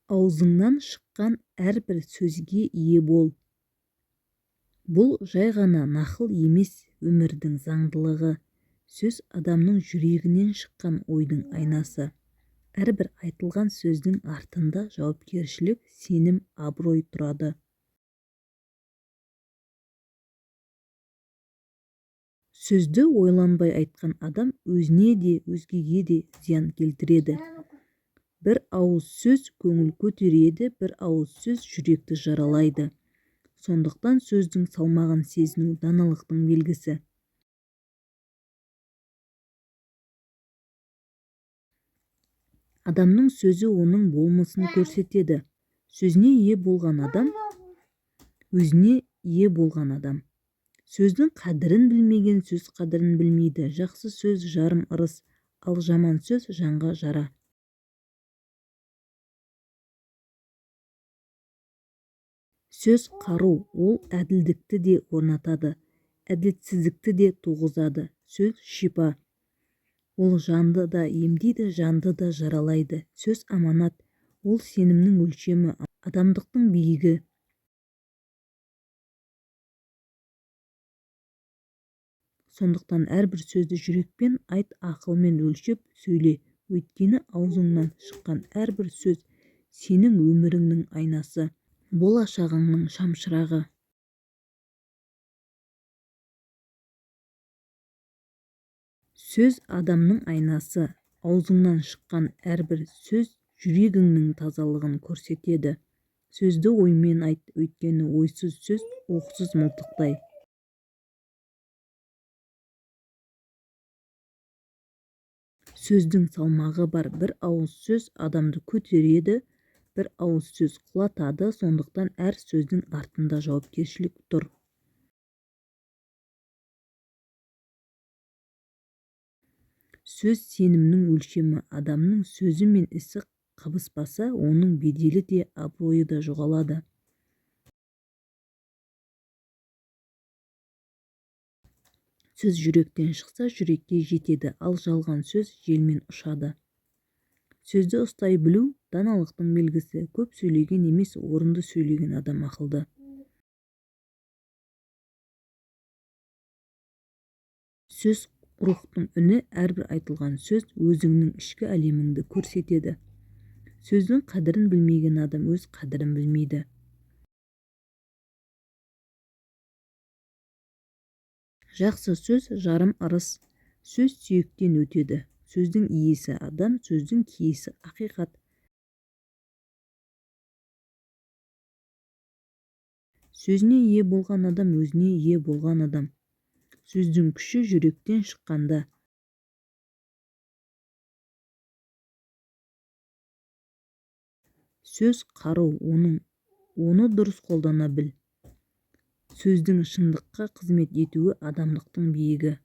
Аузыңнан шыққан әрбір сөзге ие бол. Бұл жай ғана нақыл емес, өмірдің заңдылығы. Сөз адамның жүрегінен шыққан ойдың айнасы. Әрбір айтылған сөздің артында жауапкершілік, сенім, абырой тұрады. Сөзді ойланбай айтқан адам өзіне де, өзгеге де зиян келтіреді. Бір ауыз сөз көңіл көтереді, бір ауыз сөз жүректі жаралайды. Сондықтан сөздің салмағын сезіну даналықтың белгісі. Адамның сөзі оның болмысын көрсетеді. Сөзіне ие болған адам, өзіне ие болған адам. Сөздің қадірін білмеген сөз қадірін білмейді. Жақсы сөз жарым ырыс, ал жаман сөз жанға жара. Сөз қару, ол әділдікті де орнатады, әділетсіздікті де туғызады. Сөз шипа. Ол жанды да емдейді, жанды да жаралайды. Сөз аманат, ол сенімнің өлшемі, адамдықтың биігі. Сондықтан әрбір сөзді жүрекпен айт, ақылмен өлшеп сөйле. Өйткені аузыңнан шыққан әрбір сөз сенің өміріңнің айнасы, болашағыңның шамшырағы. Сөз адамның айнасы. Аузыңнан шыққан әрбір сөз жүрегіңнің тазалығын көрсетеді. Сөзді оймен айт, өйткені ойсыз сөз оқсыз мылтықтай. Сөздің салмағы бар. Бір ауыз сөз адамды көтереді, бір ауыз сөз құлатады. Сондықтан әр сөздің артында жауапкершілік тұр. Сөз сенімнің өлшемі. Адамның сөзі мен ісі қабыспаса, оның беделі де, абыройы да жоғалады. Сөз жүректен шықса, жүрекке жетеді, ал жалған сөз желмен ұшады. Сөзді ұстай білу даналықтың белгісі. Көп сөйлеген емес, орынды сөйлеген адам ақылды. Сөз рухтың үні. Әрбір айтылған сөз өзіңнің ішкі әлеміңді көрсетеді. Сөздің қадірін білмеген адам өз қадірін білмейді. Жақсы сөз жарым ырыс. Сөз сүйектен өтеді. Сөздің иесі адам, сөздің киесі ақиқат. Сөзіне ие болған адам өзіне ие болған адам. Сөздің күші жүректен шыққанда. Сөз қару, оны дұрыс қолдана біл. Сөздің шындыққа қызмет етуі адамдықтың биігі.